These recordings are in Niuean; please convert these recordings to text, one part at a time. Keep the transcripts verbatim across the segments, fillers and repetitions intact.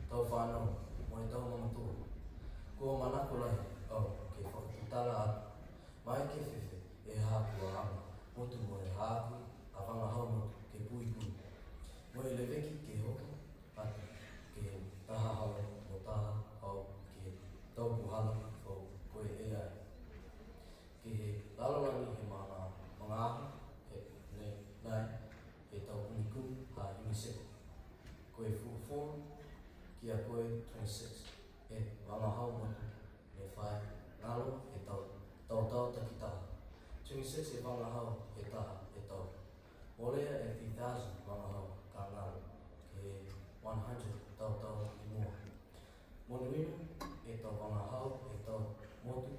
tau fanau, mo e tau mamatua. Kua manako lahi au ke fakatutala atu, maeke fēfē e haaku a aga motu mo e haaku a vagahau motu ke puipui. Mo e leveki ke hoko atu ke taha hau mo taha hau ke he tau puhala foou ko e A I. Ke he lalolagi he maga, magaaho he, ne, nai, he tau kumikumi ha UNICEF. Ko e fulufulu ki a ko e twenty-six e vagahau motu ne fai galo he tau, tau tau takitaha. Twenty-six e vagahau he taha e tau. Molea e three thousand vagahau ka galo ke he one hundred tau tau i mua. Monuina e tau vagahau he tau motu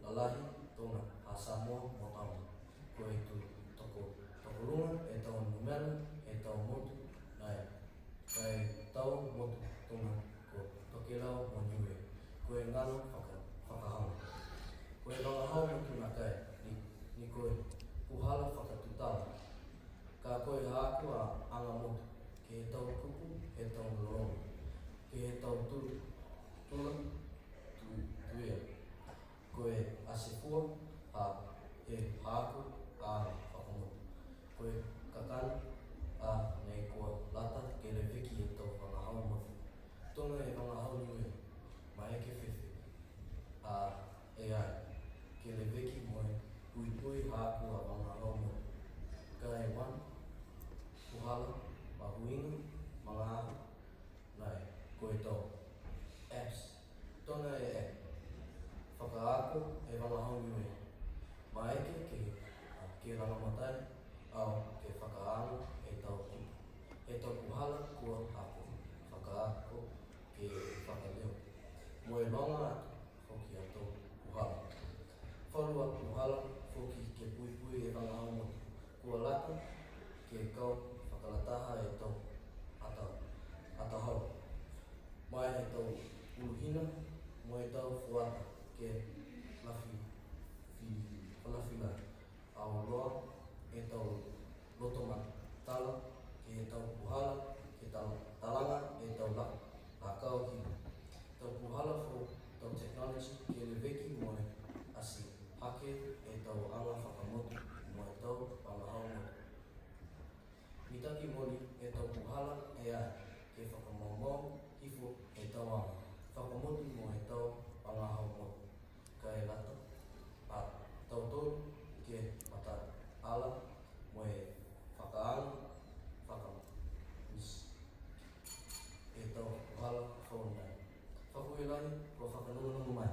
lalahi tuga ha Samoa mo Tonga. Ko e tu toko, tokoluga e tau numela he tau motu nai. Ka e tau motu tuga ko Tokelau mo Niue. Ko e galo faka, fakahaga. Ko e vagahau motu nākai ni, ni ko e puhala fakatutala. Ka ko e haaku a aga motu, ke he tau kupu, he tau lologo, ke he tau tu, tula, tu, tuia. Ko e asefua, a, he haaku a aga fakamotu. Ko e kakano, a, nei kua lata ke leveki e tau vagahau motu. Tuga e vagahau Niue, maeke fēfē a A I ke leveki mo e puipui haaku a vagahau motu. Ka e one, puhala mahuiga, magaaho, nai, ko e tau apps. Tuga e app, fakaako e vagahau Niue. Maeke ke, ke lagomatai au ke fakaaoga e tau, e tau puhala kua hako, fakaako ke fakaleo. Mo e loga atu foki a tau puhala. Falu a puhala foki ke puipui e vagahau motu. Kua lata ke kau fakalataha e tau ata, atahau. Mai e tau uluhina, mo e tau fuata ke lafi, fi, falafila. Auloa e tau loto matala, ke he tau puhala, ke tal-, talaga e tau la, lakau hila. Tau puhala foou, tau technology, ke leveki mo e ati hake e tau aga fakamotu, mo e tau vagahau motu. Mitaki mooli e tau puhala A I, ke fakamaumau hifo e tau aga fakamotu mo e tau vagahau motu. Ka e lata a tautolu ke mataala mo e fakaaoga, faka-, e tau puhala foou nai. Fakaaue lahi, kua fakanogonogo mai.